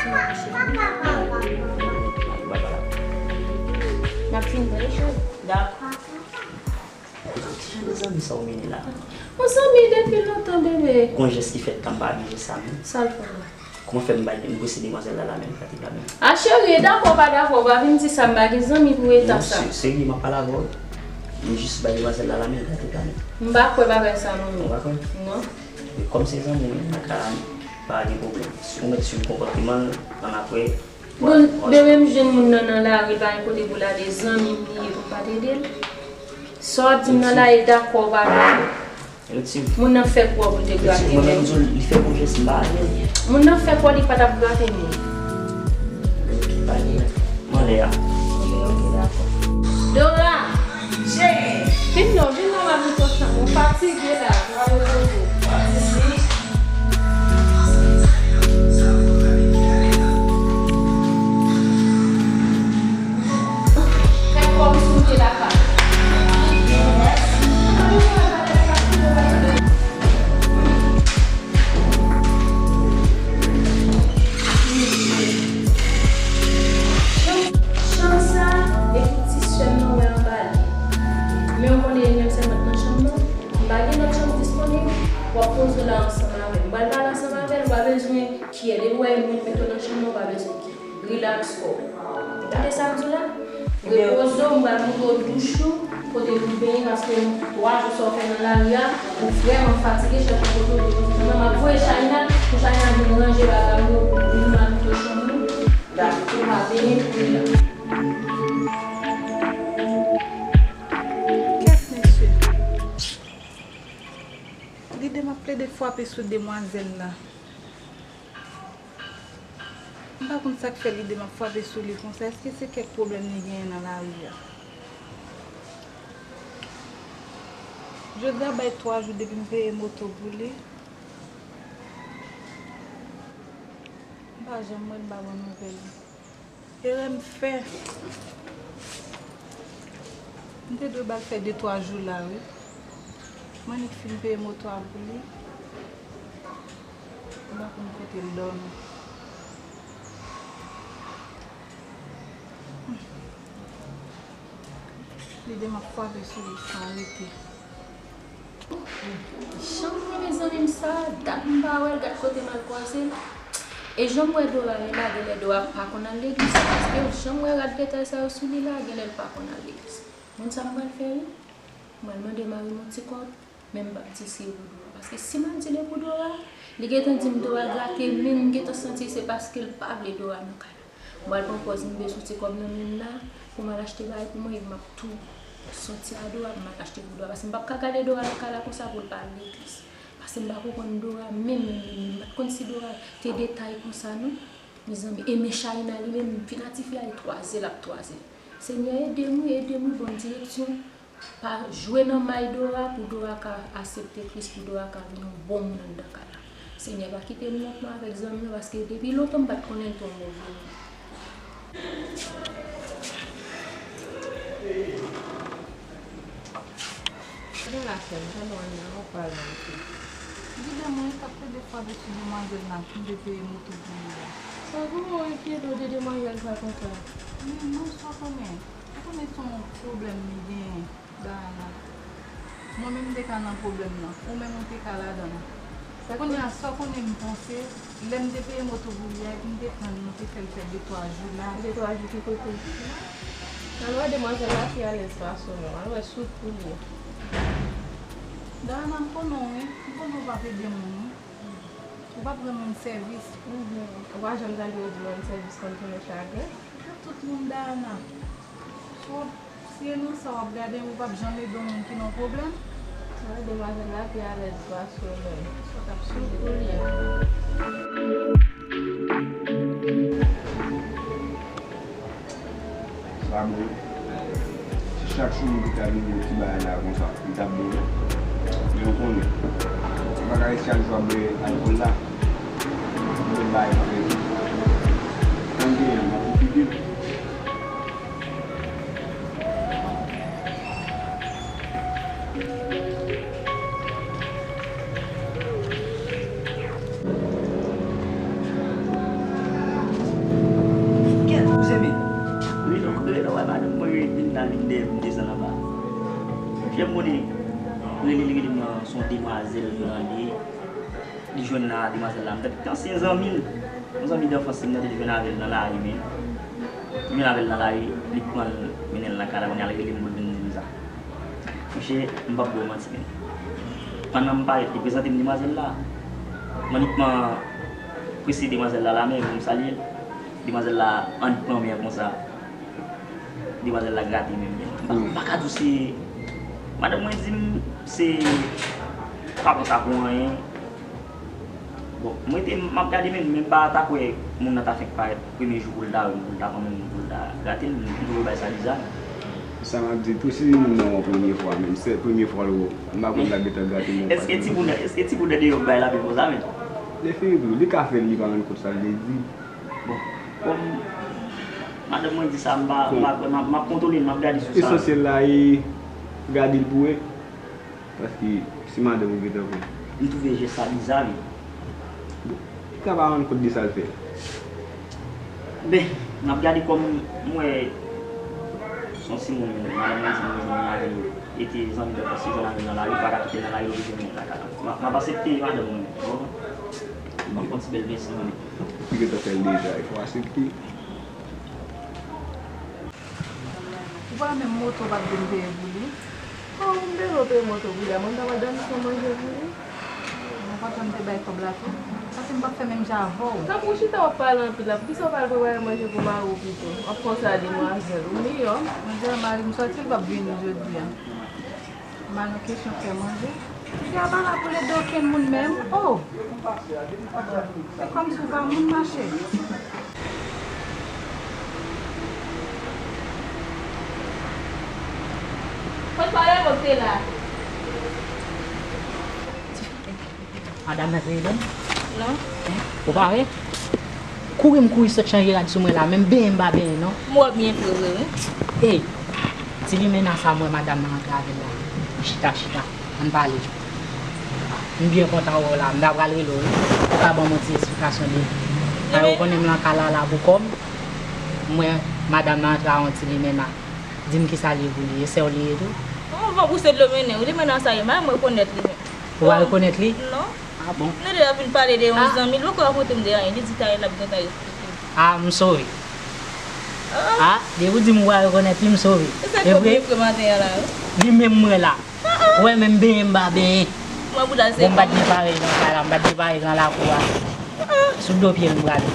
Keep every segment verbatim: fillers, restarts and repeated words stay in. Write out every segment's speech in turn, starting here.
M ap fin tande cheri. Dakò. Kijan de zanmi sa ou mennen la? Yon zanmi depi lontan, bebe. Gon jès ki fèt la, m pa renmen jès sa menm. Sa l fè la? Kòman fè m bay, m brese demwazèl la, la menm, pratik la menm? A cheri, dakò pa dakò, pa vin di sa, m pa gen zanmi pou eta sa. Non, se, serye, m ap pale avè w. M jis bay demwazèl la, la menm, pratik la menm. M pa kwè bagay sa non. Ou pa kwè? Non. E kòm se zanmi w, m pa ka, pa gen pwoblèm. Si ou mèt swiv konpòteman l, annapre, Bon, bebe, m jwenn moun nan nan lari, li pa gen kote pou l ale, zanmi m li ye, pou m pa t ede l. Sa w ap di m nan la, e dakò, ou pa dakò. Efektivman. Moun nan fè kwa pou l te grate men. Efektivman, men m di w, li fè gwo jès, m pa ale. Moun nan fè kwa, li pa t ap grate men. Ok, pa gen. M anlè a. Ok, ok, dakò. Dora! Vin non, vin non, m ap mete w chanm. Ou fatige la, ou a repoze w. Fè kòm si w te lakay. Chanm sa, epi ti sè m nan wè anba li. Men w konnen li menm sèlman nan chanm nan. M pa gen lòt chanm disponib. W ap poze w la ansanm avè m. M pral pale ansanm avè l, ou pa bezwen kyè. Depi w wè m mete w nan chanm nan, ou pa bezwen kyè. Rilaks kò w. Ou tande sa m di w la? Repoze w, m pral montre w douch ou, kote pou w benyen, paske twa jou sa w fè nan lari a, ou vrèman fatige, chèche yon kote w depoze chanm nan. M ap voye China, pou China vin ranje bagay yo, vin mal mete w chanm nou. Dakò. Ou pa benyen pou rilaks. Kèt mesye. Lide m ap plede frape sou demwazèl la. M pa konn sa k fè lide m ap frape sou li konsa. Èske se kèk pwoblèm li genyen nan lari a? Jodi a bay twa jou depi m peye moto pou li. M pa janm wè l, m pa ban nouvèl li. Erè m fè. M te dwe ba l fè de twa jou la, wi. M annik fin peye moto a pou li. M pa konn kote l dòmi. Lide m ap frape sou li san rete. Jan m renmen zanmi m sa, dat m pa wè l, gad kote m al kwaze l. E jan m wè Dora ye la, genlè Dora pa konn al legliz, paske jan m wè rad petay sa yo sou li la, genlè l pa konn al legliz. Konn sa m pral fè, wi? M pral mande mari m yon ti kòb, men m p ap di se pou Dora. Paske si m al di l e pou Dora, li gentan di m Dora grate men m, m gentan santi se paske l pa vle Dora nan kay la. M pral pran pòz m bezwen ti kòb nan men m la, pou m al achte bagay pou mwen, epi m ap tou soti a Dora, pou m al achte pou Dora. Paske m p ap ka gade Dora nan kay la konsa pou l pa al legliz. Paske m pa konprann Dora menm, menm, menm, menm. M pa t konn si Dora te detay konsa, non. Mezanmi, e men China li menm, m fin atifi a, li twaze l ap twaze. Senyè, ede m, wi, ede m, wi, ban m direksyon. Pa jwe nan may Dora pou Dora ka aksepte Kris, pou Dora ka vin yon bon moun anndan kay la. Senyè, pa kite m wont non avèk zanmi yo, paske depi lontan m pa t konnen l te yon move moun. Gen la sè m, tande w ann nan, w ap pale anpil. Di de mwen, sa fè de fwa de ti demwazèl la, m te peye moto pou li a. Sa pou mwen enkyete w de demwazèl sa konsa? Men non, sa konnen. Ou konnen se yon pwoblèm li genyen, Dayana. Mwen menm m te ka nan pwoblèm nan, ou menm ou te ka ladan l. Kounye a, sa w konnen m panse, lè m te peye moto pou li a, epi m te pran l, nou te fè l fè de twa jou la. De twa jou ki kote? Al wè demwazèl la pi alèz pase w non, al wè si w t pou li. Dayana, m konnen w wi, m konnen w p ap ede moun wi. Ou p ap rann moun sèvis. Mhm. Ou pa janm tande yo di rann sèvis konn tounen chagren. Pou tout moun, Dayana. So, si e nan sa w ap gade, ou p ap janm ede yon moun ki nan pwoblèm. Wi, demwazèl la pi alèz pase w menm. Sa t ap sou pou li. Sa bon. Si chak jou moun te ka vin yon ti bagay la konsa, li t ap bon. Men ou konnen, ou pa ka ret chak jou ap bwè alkòl la. Ou mèt bay pa fè. Sa m genyen an, m ap pwofite. Al vin dèyè m desann anba. Chè m konnen, rele l, rele m nan, se yon demwazèl yo rele. Li jwenn nan demwazèl la. M t ap, te ansyen zanmi l. Yon zanmi danfans li m nan te jwenn avè l nan lari, men. Li jwenn avè l nan lari, li pran l, mennen l nan kay la, kounye a l rele m pou l vin di m sa. Monchè, m p ap ba w manti, men. Pandan m parèt, li prezante m demwazèl la. M annikman prese demwazèl la, la men, pou m salye l. Demwazèl la annik pran men konsa. Demwazèl la grate men m. M pa, m pa ka di w se, madanm mwen di m se pa konsa pou anyen. Bon, mwen te, m ap gade men, men m pa ta kwè moun nan ta fenk parèt premye jou pou l ta wè m, pou l ta konnen m, pou l ta grate m, m toujou bay sa bizar. Sa m ap di tou, si moun nan wè w premye fwa, menm se premye fwa l wè w, m pa konn l ap gentan grate m yon Èske ti moun nan, èske ti moun nan deyò bay lape konsa menm? Li fini tou, li ka fè l, li pa rann kont sa l vle di. Bon, kòm madanm mwen di sa, m pa, m pa, m ap, m ap kontwole l, m ap gade sou sa. Esansyèl la, e gade l pou wè. Paske se madanm ou gentan pran. M twouve jès sa biza, wi. Bon, li ka pa rann kont de sa l fè. Ben, n ap gade kòm m wè se yon timoun, madanm mwen di m jwenn avè l, e te zanmi danfans li jwenn avè l nan lari, li pa ka kite l nan lari, l oblije mennen l lakay la. M a, m ap aksepte madanm mwen, w konprann? M ap pran ti bèl vès mwen. Li gentan fè l deja, il faut accepter. Ou pa wè menm moto w pa t vin peye pou li? Oh, m bezwen peye moto pou li a, mwen ta pral dan misyon manje pou li. Mwen kontan m te bay kòb la tou. Paske m p ap fè menm jan avè w. Tanpri w chita w ap pale anpil la, poukisa w pa al prepare manje pou mari w pito? W ap konsa demwazèl, ou miyò. Mwen di mari m sòti, l p ap vini jodi a. M ba nou kesyon fè manje. Piga pa la pou l ede okenn moun menm. Oh! Se kòmsi w pa moun mache. Kot pale kote la? Madanm nan te rele m? Non. Hein? Ou pa wè? Kouri m kouri sot chanje rad sou mwen la, menm benyen m pa benyen non. M wè w byen vre vre wi. Ey, ti limena sa m wè madanm nan antre avè l la. Chita, chita, ann pale. M byen kontan wè w la, m ta pral rele w wi. Ou ka ban m yon ti esplikasyon de. Paske ou konnen m nan kay la la pou kò m. M wè madanm nan antre a yon ti limena. Di m kisa l ye pou li, e sè w li ye tou? Yon van pouse dlo mennen wi, limena sa ye, m pa menm rekonèt li menm. Ou pa rekonèt li? Non. Ah bon? Nou de ap vin pale de yon zanmi, li poko rakonte m de anyen, li di tayè l ap gentan eksplike m. Ah, m sove. Ah, depi w di m ou pa rekonèt li, m sove. E sa k ap vin fre maten an la wi. Li menm m wè la. Ou wè menm benyen m pa benyen. Mwen pou dal se. Bon, m pa t gen parèy nan kay la, m pa t gen parèy nan lakou a. Sou do pye m prale.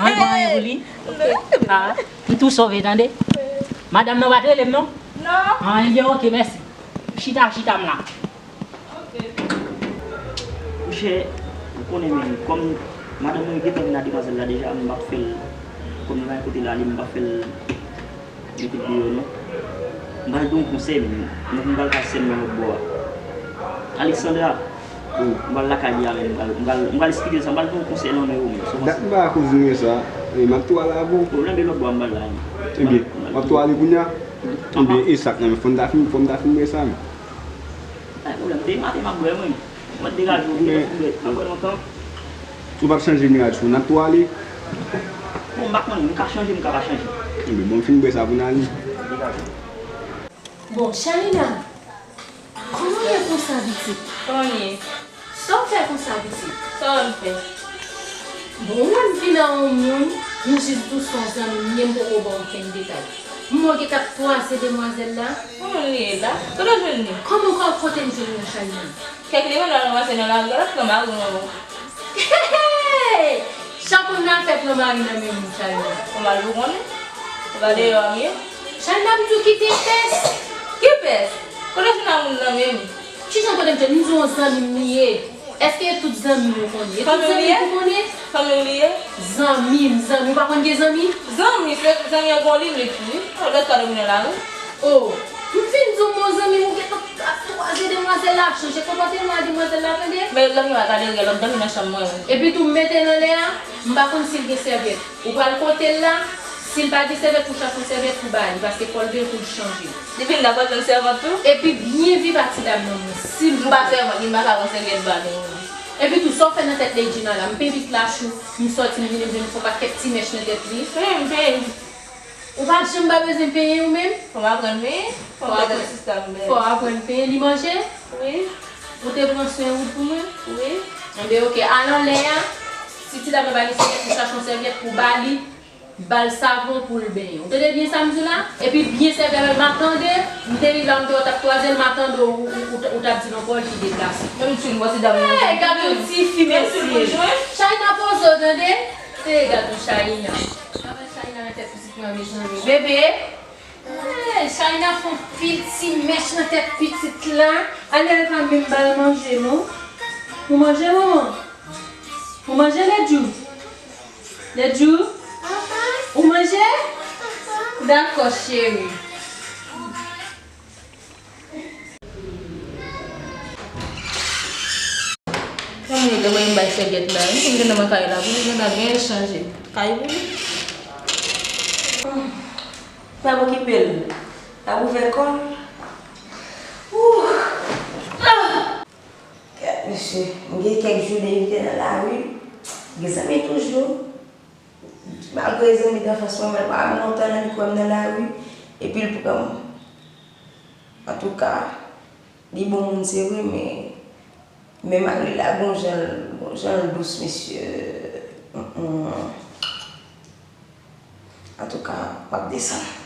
Ann pran anyen pou li. Ah, m tou sove tande. Madanm nan pa t rele m non? Non. Ah, ebyen, oke, mèsi. Chita, chita m la. Monchè, ou konnen men, kòm madanm mwen gentan vin a demwazèl la deja, m p ap fè l, kòm li pa gen kote l ale, m p ap fè l mete l deyò non. M pral ba w yon konsèy, men, men m pral ba sè m nan lòt bò a. Alexandra, m pral lakay li a, men, m pral, m pral, m pral esplike l sa, m pral ba w yon konsèy nan men ou menm. Dat m pa akoz nou wè sa, e m ap tou ale avè w. Pwoblèm e lòt bò a m pral la. Ebyen, m ap tou ale kounye a. Ebyen, e sa k nan men, fò m ta fin, fò m ta fin wè sa, men. Pa gen pwoblèm, demen maten m ap bwè mwen. Mwen degaje w, mwen ap bwè lontan. Ou p ap chanje miraj ou, n ap tou ale. Bon, m pa konnen, m ka chanje, m ka pa chanje. Enben, bon, m fin bwè sa pou n ale. Degaje w. Bon, Shalina, kòman w ye konsa, pitit? Kòman w ye? Sa w fè konsa, pitit? Sa w wè m fè? Bon, ou wè m vin a yon moun, m jis di w se yon zanmi m ye, m poko ba w okenn detay. M wè w gen k ap twaze demwazèl la. Kòman l ye la? Kote w jwenn li? Kòman w ka kote m jwenn li, Shalina? Kèk li menm l al ranmase nan lari a, l ap pran mari w ankò. Hey! Sa konn al fè pran mari nan men moun sa yo? Ou mal ou konnen? Se pa deyò a m ye? Shalina, m di w kite pès. Ki pès? Kote w jwenn a moun nan menm? Kijan kote m jwenn? M di w yon zanmi m li ye. Èske e tout zanmi w ou konnen? E tout zanmi w ou konnen? Fanmi w li ye? Zanmi m, zanmi. Ou pa konn gen zanmi? Zanmi, se zanmi an gon limit wi. Lòt ka domine la wi. Oh, m fin di w, mon zanmi, ou gentan ap kwaze demwazèl la, ap chanje konpòteman a demwazèl la, tande? Men lòt mwen a gade rèl, l ap dòmi nan chanm mwen wi. Epi tou, m mete l anlè a, m pa konn si l gen sèvyèt. Ou pral kote l la, si l pa gen sèvyèt pou chache yon sèvyèt pou ba li, paske fò l gen pou l chanje. Li vin la, pral jwenn sèvant tou? Epi byen viv a ti dam nan mwen, silvouplè. M pa sèvant li, m pa ka pran sèvyèt ba li non. Epi tou, sa w fè nan tèt Ledjina la, m peye vit lach ou, m sòti, m vini, m jwenn fon pakèt ti mèch nan tèt li. Wi, m peye. Ou pa janm pa bezwen penyen ou menm? Fò m aprann penyen. Fò m Fò aprann sista m bèl. Fò w aprann penyen. Li manje? Wi. Ou te pran swen wout pou mwen? Wi. Enben, oke. Al anlè a. Si ti dam nan pa gen sèvyèt, ou chache yon sèvyèt pou ba li. Ba l savon pou l benyen. Ou tande byen sa m di w la? Epi byen sèvi avè l. M ap tande. M te rive la, m te wè w t ap kwaze l, m ap tande w, ou, ou, ou t ap di l yon pawòl ki deplase. Menm tchoul, mwen ti dam nan. Hey, gad yon tifi, mesye. Chayna poze w, tande? Hey, gad yon Chayna. Gad yon Chayna nan tèt pitit mwen, mezanmi. Bebe. Hey, Chayna fè yon pil ti mèch nan tèt pitit la. Ale al pa menm ba l manje, non. Ou manje, manman? Ou manje, Ledjou? Ledjou? Ou manje? Dakò, cheri. Kòman yo te voye m bay sèvyèt la? M fin gen nan kay la pou li, gen nan gen chanje kay pou li. Pa okipe l. L ap ouvè kò l. Ouh! Ah! Kèt mesye, m gen kèk jou depi m te nan lari. M gen zanmi toujou. Malgre zanmi danfans mwen, men l pa menm lontan nan li kwè m nan lari. Epi l pran m. Antouka, li bon moun se vre, men, men malgre l la, gon jan l, gon jan l dous, mesye. Mm, mm. Antouka, m ap desann.